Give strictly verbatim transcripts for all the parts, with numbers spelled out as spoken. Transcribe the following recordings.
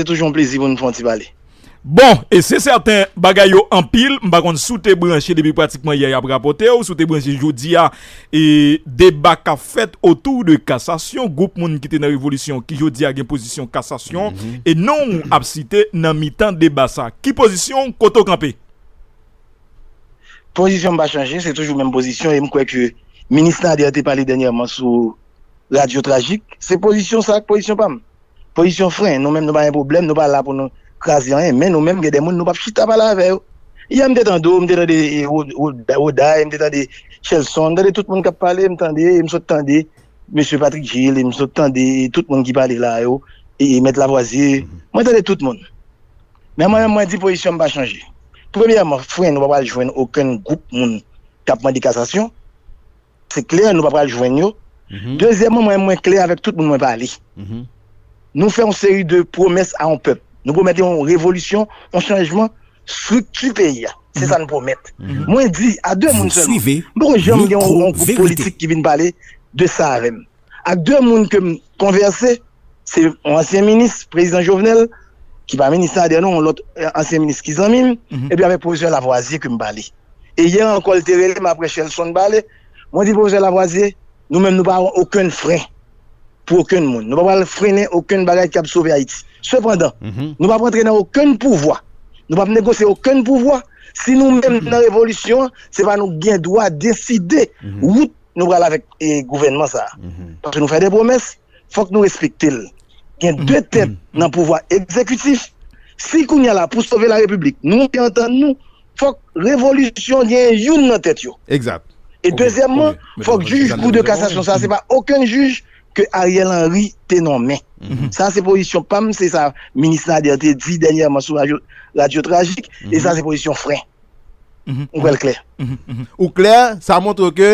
se toujou yon plezi pou n fè yon ti pale. Bon, e se sèten, bagay yo anpil, m pa konn si w te branche depi pratikman yè y ap rapòte, ou si w te branche jodi a, e deba k ap fèt otou de kasasyon, gwoup moun ki te nan revolisyon, ki jodi a gen pozisyon kasasyon, e non w ap site nan mitan deba sa. Ki pozisyon w, kote w kanpe? Pozisyon m pa chanje, se toujou menm pozisyon, e m kwè ke minis Nader te pale dènyèman sou Radyo Trajik, se pozisyon sa ak pozisyon pa m. Pozisyon fren, nou menm nou pa gen pwoblèm, nou pa la pou nou kraze anyen, men nou menm gen de moun nou p ap chita pale avè yo. Yè m te tande w, m te tande e, Wo- Wo- Woday, m te tande Chelson, m tande tout moun k ap pale, m tande, e m sot tande mesye Patrick Gilles, e m sot tande tout moun ki pale la yo, e, e mèt Lavoisier, mwen tande tout moun. Men mwen menm mwen di pozisyon m pa chanje. Premyèman, fren, nou pa pral jwenn okenn gwoup moun k ap mande kasasyon. Se klè, nou pa pral jwenn yo. Dezyèmman, mwen, mwen klè avèk tout moun mwen pale. Nou fè yon seri de pwomès a yon pèp. Nou pwomèt yon revolisyon, yon chanjman strikti peyi a. Se sa nou pwomèt. Mwen di a de moun sèlman. M poko janm gen yon, yon gwoup politik ki vin pale de sa avè m. Ak de moun ke m konvèse, se yon ansyen minis, prezidan Jovenel, ki pa minis Nader non, yon lòt, eh, ansyen minis ki zanmi m, epi avèk pwofesè Lavoisier ke m pale. E yè ankò, l te rele m apre Chelson pale. Mwen di pwofesè Lavoisier, nou menm nou pa okenn fren pou okenn moun. Nou pa pral frennen okenn bagay k ap sove Ayiti. Sepandan, nou p ap rantre nan okenn pouvwa. Nou p ap negosye okenn pouvwa. Si nou menm nan revolisyon an, se pa nou ki gen dwa deside wout nou pral avèk, eh, gouvènman sa a. Paske nou fè de pwomès, fòk nou respekte l. Gen de tèt nan pouvwa egzekitif. Si kounye a la, pou sove la repiblik, nou te antann nou, fòk revolisyon gen youn nan tèt yo. E dezyèmman, fòk jij kou de kasasyon sa, se pa okenn jij ke Ariel Henry te nonmen. Sa se pozisyon pa m, se sa minis Nader te di dènyèman sou radyo, radyo Trajik, e sa se pozisyon fren. Ou wè l klè. Ou klè, sa montre ke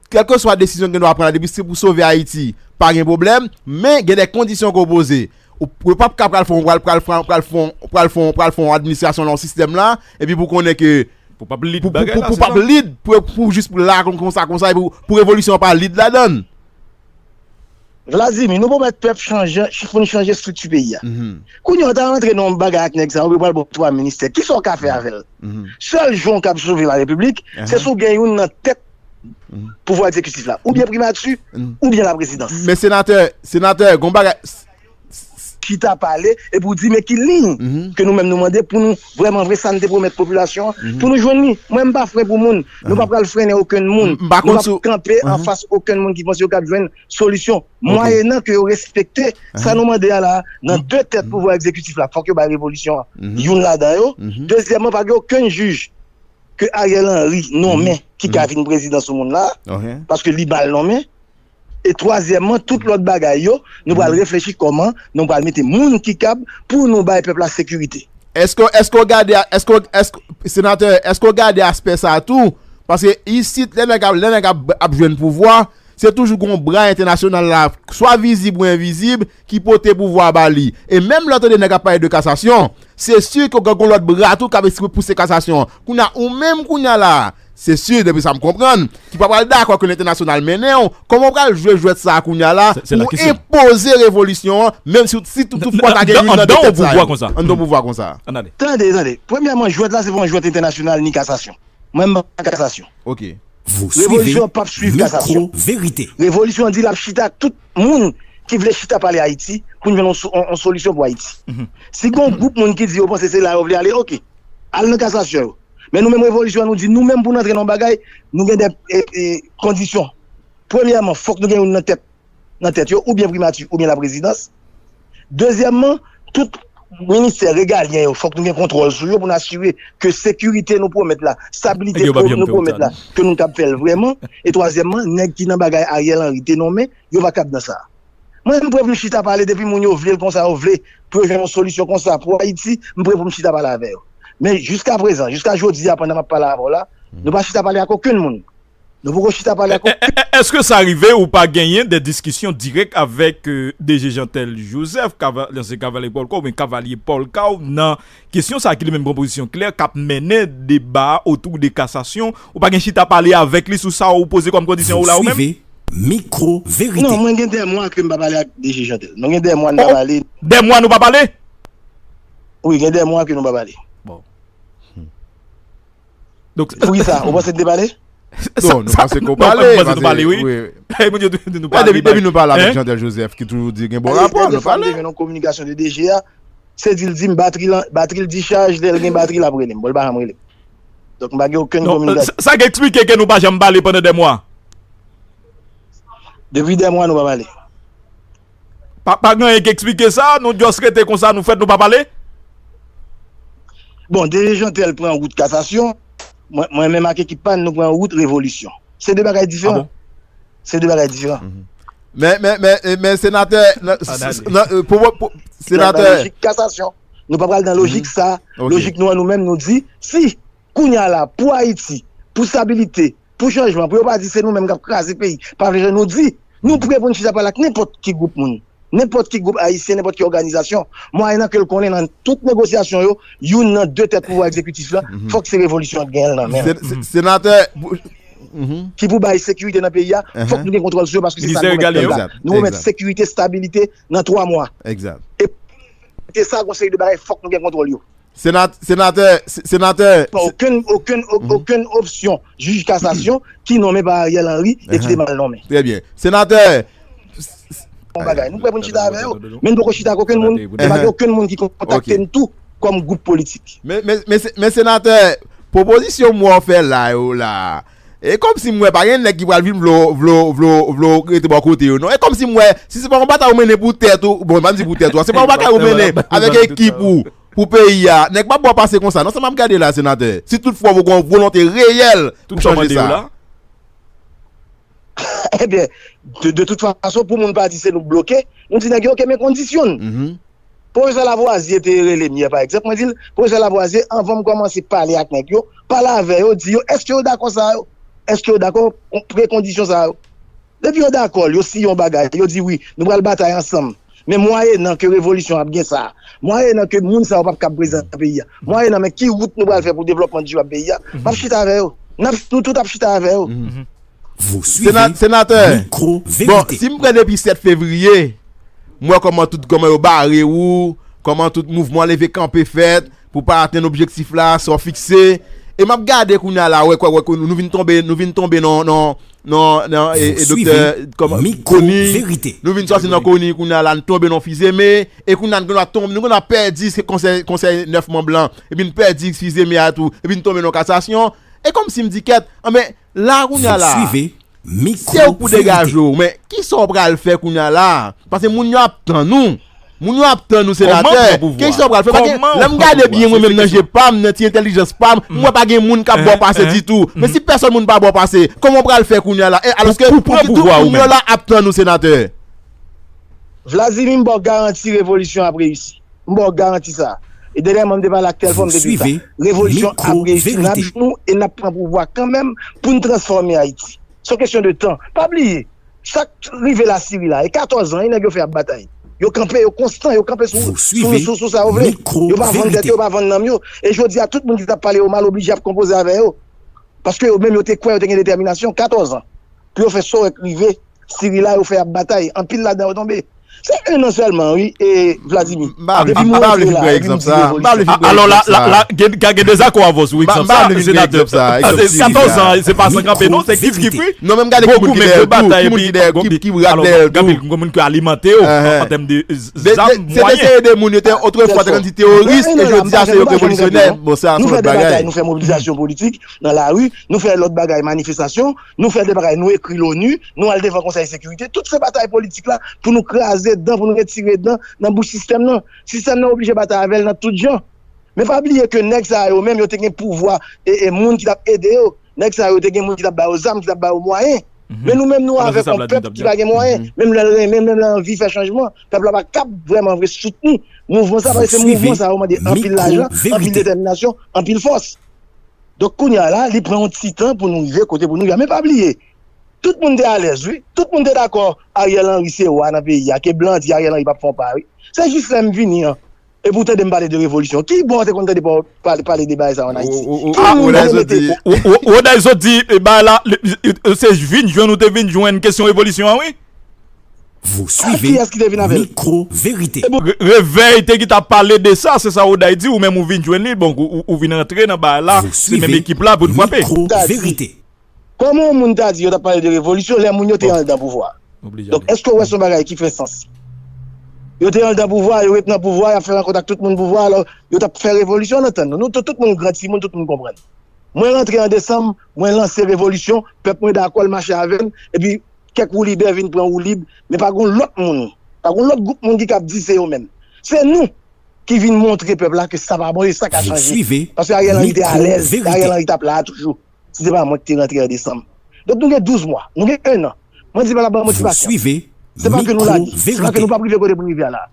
kèlkeswa desizyon ke nou ap pran la, depi se pou sove Ayiti, pa gen pwoblèm, men gen de kondisyon ke w poze. Ou, ou p ap ka pral fè, pral, pral, pral, pral fè, pral fè, pral fè yon administrasyon nan yon sistèm la, epi pou konnen ke pou p ap lid pou, pou, bagay pou, la, pou se p ap sa? Lid, pou, pou jis pou la kon, konsa, konsa, epi pou, pou revolisyon an pa lid ladan l. Vladimir, nou pwomèt pèp chanje, pou n chanje estrikti peyi a. Kounye a, w ta rantre nan yon bagay ak nèg sa yo, ou pral ba w twa ministè. Kisa w ka fè avè l? Sèl jan w kab sove la repiblik, se si w gen youn nan tèt pouvwa egzekitif la. Oubyen primati, oubyen laprezidans. Men senatè, senatè, gon bagay. Chita pale, epi w di, men ki liy ke nou menm nou mande pou nou vrèman vre sa n te pwomèt popilasyon an, pou nou jwenn li. Mwen, m pa fren pou moun. Nou pa pral frennen okenn moun. Nou p ap kanpe anfas okenn moun ki panse yo kab jwenn solisyon. Mwayennan ke yo respekte sa nou mande a la, nan de tèt pouvwa egzekitif la, fòk yo bay revolisyon an youn ladan yo. Dezyèmman, pa gen okenn jij ke Ariel Henry nonmen ki ka vin prezidan sou moun la, paske li mal nonmen. E twazyèmman, tout lòt bagay yo, nou pral reflechi kòman nou pral mete moun ki kab pou nou bay pèp la sekirite. Èske, èske w gade, èske, èske, senatè, èske w gade aspè sa a tou? Paske isit, lè nèg ap, lè nèg ap, ap jwenn pouvwa, se toujou gon bra entènasyonal la, swa vizib ou envizib, ki pote pouvwa a ba li. E menm lè w tande nèg ap pale de kasasyon, se si ke w gen gon lòt bra tou k ap eseye pouse kasasyon an. Kounye a, ou menm kounye a la, se si, depi sa m konprann, ki pa pral dakò ke lentènasyonal mennen w, kòman w pral jwe jwèt sa a kounye a la pou enpoze revolisyon an, menm si, si tout, tout fwa ta gen youn nan de tèt sa yo? Anndan yon pouvwa konsa. Tande, tande. Premyèman, jwèt la, se pa yon jwèt entènasyonal ni kasasyon. Mwen, m pa kasasyon. Revolisyon an p ap swiv kasasyon. Revolisyon an di l ap chita ak tout moun ki vle chita pale Ayiti pou n jwenn yon so-, yon, yon solisyon pou Ayiti. Si gen yon gwoup moun ki di yo panse se la yo vle ale, oke. Al nan kasasyon yo. Men nou menm revolisyon an, nou di nou menm pou n antre nan yon bagay, nou gen de, e, e, kondisyon. Premyèman, fòk nou gen youn nan tèt, nan tèt yo, oubyen primati, oubyen laprezidans. Dezyèmman, tout ministè regalyen yo, fòk nou gen kontwòl sou yo pou n asire ke sekirite nou pwomèt la, stabilite nou pwomèt la, ke nou kab fè l vrèman. E twazyèmman, nèg ki nan bagay Ariel Henry te nonmen, yo pa kab nan sa. Mwen, m prè pou m chita pale depi moun yo vle l konsa yo vle, pou yo jwenn yon solisyon konsa pou Ayiti, m prè pou m chita pale avè yo. Men jiska prezan, jiska jodi a, pandan m ap pale avè w la, nou pa chita pale ak okenn moun. Nou poko chita pale ak okenn. Èske sa rive ou pa genyen de diskisyon dirèk avèk, euh, D G Jeantel Joseph, Kava-, ansyen Kavalye Paul Caw, oubyen Kavalye Paul Caw, nan kesyon sa a ki li menm pran pozisyon klè, k ap mennen deba a otou de kasasyon? Ou pa gen chita pale avèk li sou sa ou poze kòm kondisyon ou la ou menm? Mikwo Verite. Non, mwen gen dè mwa ke m pa pale ak D G Jeantel. Mwen gen dè mwa n pa pale. Dè mwa nou pa pale? Wi, gen dè mwa ke nou pa pale. Bon. Donk, poukisa? Ou panse n te pale? Non, nou panse ke w pale, nou panse nou pale, wi. Depi, depi nou pale avèk Jeantel Joseph, ki toujou di gen bon rapò, nou pale. Mwen te jwenn yon kominikasyon de D G a, se di l di m batri l, batri l dichaj, lè l gen batri l ap rele m. Bon, l pa janm rele m. Donk, m pa gen okenn kominikasyon. Sa, sa k eksplike ke nou pa janm pale pandan dè mwa? Depi dè mwa, nou pa pale. Pa, pa gen anyen ki eksplike sa, nou just rete konsa, nou fèt, nou pa pale? Bon, D G Jeantel pran wout kasasyon, mwen, mwen menm ak ekip pa n, nou pran wout revolisyon. Se de bagay diferan. Se de bagay diferan. Men, men, men, men senatè, nan, nan, pou, pou, senatè. Lojik kasasyon. Nou pa pral nan lojik sa. Lojik nou an nou menm, nou di, si kounye a la, pou Ayiti, pou stabilite, pou chanjman, pou yo pa di se nou menm k ap kraze peyi, pa vle jan nou di, nou pre pou n chita pale ak nenpòt ki gwoup moun, nenpòt ki gwoup ayisyen, nenpòt ki òganizasyon, mwayennan ke l konnen nan tout negosyasyon yo, youn nan de tèt pouvwa egzekitif la, fòk se revolisyon an k genyen l nan men l. Senatè, ki pou bay sekirite nan peyi a, fòk nou gen kontwòl sou yo paske se sa nou pwomèt pèp la. Nou pwomèt sekirite, stabilite nan twa mwa. E se sa, gon seri de bagay, fòk nou gen kontwòl yo. Senat-, senatè, se-, senatè, pa okenn, okenn, o-, okenn opsyon jij kasasyon ki nonmen pa Ariel Henry e ki te mal nonmen. Trè byen. Senatè, yon bagay. Nou prè pou n chita avè yo, men n poko chita ak okenn moun. E pa gen okenn moun ki kontakte n tou kòm gwoup politik. Men, men, men, se- men senatè, pwopozisyon m wè w fè la yo la, e kòmsi m wè pa gen nèg ki pral vin vle w, vle w, vle w, vle w rete bò kote yo, non. E kòmsi m wè, si se pa yon batay ou mennen pou tèt ou, bon, m pa di pou tèt ou, se pa yon batay ou mennen avèk ekip ou pou peyi a, nèg p ap ba w pase konsa, non, sa m ap gade la, senatè. Si toutfwa w gen yon volonte reyèl pou chanje sa. Ebyen, de, de tout fason, pou moun pa di se nou k bloke, nou di nèg yo, "Oke, men kondisyon n." Pwofesè Lavoisier te rele m yè, pa egzanp, mwen di l, "Pwofesè Lavoisier, anvan m kòmanse pale ak nèg yo, pale avè yo, di yo, èske yo dakò sa yo? Èske yo dakò pre kondisyon sa yo?" Depi yo dakò, yo siyen yon bagay, yo di, "Wi, nou pral batay ansanm." Men mwayennan ke revolisyon ap gen sa, mwayennan ke moun sa yo p ap kab prezan nan peyi a, mwayennan men ki wout nou pral fè pou devlòpman dirab peyi a, m ap chita avè yo. N ap, nou tout ap chita avè yo. Vous suivez Sena-, senatè, Mikwo Verite. Bon, si m pran depi sèt fevriye, m wè kòman tout, kòman yo bare ou, kòman tout mouvman leve kanpe fèt pou pa atenn objektif la, sa w fikse. E m ap gade kounye a la, wè, wè, wè, nou vin tonbe, nou vin tonbe nan, nan, nan, nan, e, e, doktè, kòman, Koni, nou vin sòti nan Koni kounye a la, nou tonbe nan Fizeme, e kounye a nou konn ap tonbe, nou konn ap pèdi se konsèy, konsèy nèf manm lan, epi n pèdi Fizeme a tou, epi n tonbe nan kasasyon. E kòmsi m di kèt, anben, la kounye a la, se ou k pou degaje w, men kisa w pral fè kounye a la? Paske moun yo ap tann ou. Moun yo ap tann ou, senatè. Kisa w pral fè? Paske lè m gade byen, mwen menm nan je pa m, nan ti entèlijans pa m, m wè pa gen moun k ap ba w pase ditou. Men si pèsòn moun pa ba w pase, kòman w pral fè kounye a la? E alòske tout moun yo la ap tann ou, senatè. Vladimir, m ba w garanti revolisyon ap reyisi. M ba w garanti sa. E dènyèman, m te pale ak Telfò, m te di l sa. Revolisyon ap reyisi. N ap jwenn nou e n ap pran pouvwa kanmenm pou n transfòme Ayiti. Se yon kesyon de tan. Pa bliye, sa k rive Lasiri la, e katòz an, e nèg yo fè ap batay. Yo kanpe, yo konstan, yo kanpe sou, sou, sou, sou sa yo vle. Yo pa vann tèt yo, yo pa vann nanm yo. E jodi a, tout moun ki t ap pale yo mal oblije ap konpoze avè yo. Paske yo menm, yo te kwè, yo te gen detèminasyon, katòz an. Pou yo fè sa yo wè k rive, Siri la, yo fè ap batay. Anpil ladan yo tonbe. Se en an sèlman, wi, e Vladimir. Depi mwen rantre la, epi m di revolisyon. Alò la, la, la, gen, ka gen dezakò avè w sou egzanp sa, senatè. Paske katòz an, se pa san kanpe, non, se kif kif, wi. Non, men m gade ki moun ki dèyè l tou, ki moun ki dèyè l, ki, ki rat dèyè l tou. Gen anpil moun ki alimante yo, an tèm de zam, mwayen. Se te seri de moun, yo te, otrefwa, te konn di teworis, e jodi a, se yo k revolisyonè. Bon, sa, se yon lòt bagay. Nou fè de batay, nou fè mobilizasyon politik nan lari, nou fè lòt bagay, manifestasyon, nou fè de bagay, nou ekri Loni, nou al devan Konsèy Sekirite. Tout se batay politik la pou nou kraze dan, pou nou retire dan nan bouch sistèm nan. Sistèm nan oblije batay avè l nan tout jan. Men pa bliye ke nèg sa yo menm, yo te gen pouvwa e, e moun ki t ap ede yo. Nèg sa yo te gen moun ki t ap ba yo zam, ki t ap ba yo mwayen. Men nou menm, nou avèk yon pèp ki pa gen mwayen. Menm lè l renmen, menm lè l anvi fè chanjman, pèp la pa kab vrèman vre soutni mouvman sa, paske se mouvman sa yo mande anpil lajan, anpil detèminasyon, anpil fòs. Donk, kounye a la, li pran yon ti tan pou nou rive kote pou nou ye a. Men pa bliye, tout moun te alèz, wi. Tout moun te dakò Ariel Henry se wa nan peyi a, ke blan di Ariel Henry p ap fè yon pa, wi. Se jis lè m vini an, Epi w tande m pale de revolisyon. Ki bò w te konn tande pa w pale, pale de bagay sa yo ann Ayiti? Ki moun ki te mete? Roday sot di, e, bagay la, se vin jwenn ou te vin jwenn kesyon revolisyon an, wi. Vous suivez Micro Vérité. Revèy te ki t ap pale de sa, se sa Roday di, ou menm ou vin jwenn li, bon, ou, ou vin rantre nan bagay la, se menm ekip la pou n frape. Micro Vérité. Kòman yon moun ta di yo t ap pale de revolisyon lè moun yo te anndan pouvwa a? Donk, èske w wè se yon bagay ki fè sans? Yo te anndan pouvwa, yo ret nan pouvwa, y ap fè rankont ak tout moun pouvwa, alò, yo t ap fè revolisyon, n antann nou. Nou, tout, tout moun gran timoun, tout moun konprann. Mwen rantre an desanm, mwen lanse revolisyon, pèp mwen dakò, l mache avè m, epi kèk woulibè vin pran woulib, men pa gon lòt moun, pa gon lòt gwoup moun ki kab di se yo menm. Se nou ki vin montre pèp la ke sa pa bon e sa ka chanje. Paske Ariel Henry te alèz, Ariel Henry t ap la a toujou. Si se pa mwen ki te rantre an desanm. Donk nou gen douz mwa, nou gen enn an. Mwen di pèp la ban mwen ti pasyans. Se pa ke nou lage, se pa ke nou p ap rive kote pou n rive a la.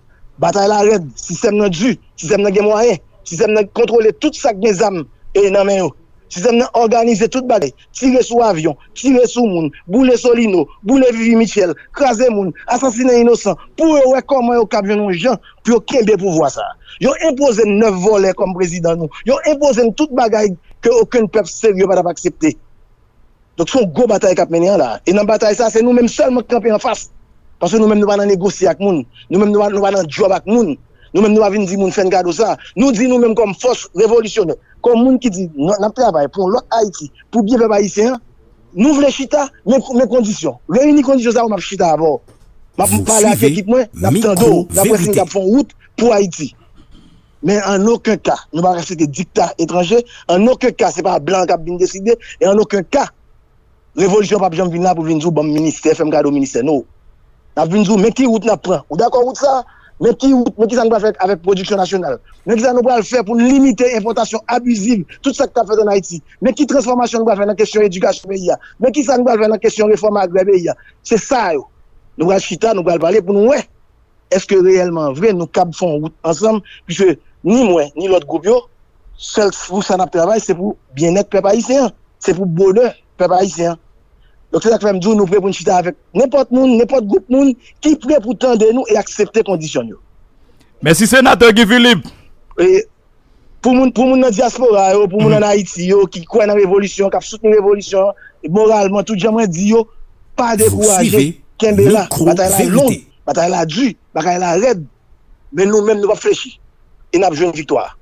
Batay la rèd, sistèm nan di, sistèm nan gen mwayen, sistèm nan kontwole tout sa k gen zam e nan men yo. Sistèm nan òganize tout bagay, tire sou avyon, tire sou moun, boule Solino, boule Vivi Mitchell, kraze moun, asasinen inosan, pou yo wè kòman yo kab jwenn yon jan pou yo kenbe pouvwa sa a. Yo enpoze n nèf vòlè kòm prezidan nou. Yo enpoze n tout bagay ke okenn pèp serye pa t ap aksepte. Donk, se yon gwo batay k ap mennen an la. E nan batay sa, se nou menm sèlman k kanpe anfas. Paske nou menm, nou pa nan negosye ak moun. Nou menm, nou pa, nou pa nan djòb ak moun. Nou menm, nou pa vin di moun fè n kado sa. Nou di nou menm kòm fòs revolisyonè, kòm moun ki di, n, n ap travay pou yon lòt Ayiti, pou byen pèp ayisyen an, nou vle chita, men, men kondisyon. Reyini kondisyon sa yo, m ap chita avè w. M ap pale ak ekip mwen, n ap tande w, n ap wè si n kab fè yon wout pou Ayiti. Men an okenn ka, nou pa ka aksepte dikta etranje. An okenn ka, se pa blan k ap vin deside. E an okenn ka, revolisyon p ap janm vin la pou vin di w ban m ministè, fè m kado ministè. No. N ap vin di w, men ki wout n ap pran. Ou dakò wout sa a? Men ki wout, men ki sa n pral fè avèk pwodiksyon nasyonal? Men ki sa nou pral fè pou n limite enpòtasyon abiziv, tout sa k ap fèt ann Ayiti? Men ki transfòmasyon nou pral fè nan kesyon edikasyon peyi a? Men ki sa nou pral fè nan kesyon refòm agrè peyi a? Se sa yo. Nou pral chita, nou pral pale pou nou wè èske reyèlman vre nou kab fè yon wout ansanm, piske ni mwen, ni lòt gwoup yo, sèl pou sa n ap travay, se pou byennèt pèp ayisyen an, se pou bonè pèp ayisyen an. Donk, se sa k fè m di w, nou pre pou n chita avèk nenpòt moun, nenpòt gwoup moun ki pre pou tande nou e aksepte kondisyon n yo. Mèsi, Senatè Guy Philippe. E, pou moun, pou moun nan dyaspora yo, pou moun ann Ayiti yo, ki kwè nan revolisyon, k ap soutni revolisyon an, moralman, tout jan mwen di yo, pa dekouraje, kenbe la. Batay la long, batay la di, batay la rèd. Men nou menm, nou p ap flechi. E n ap jwenn viktwa a.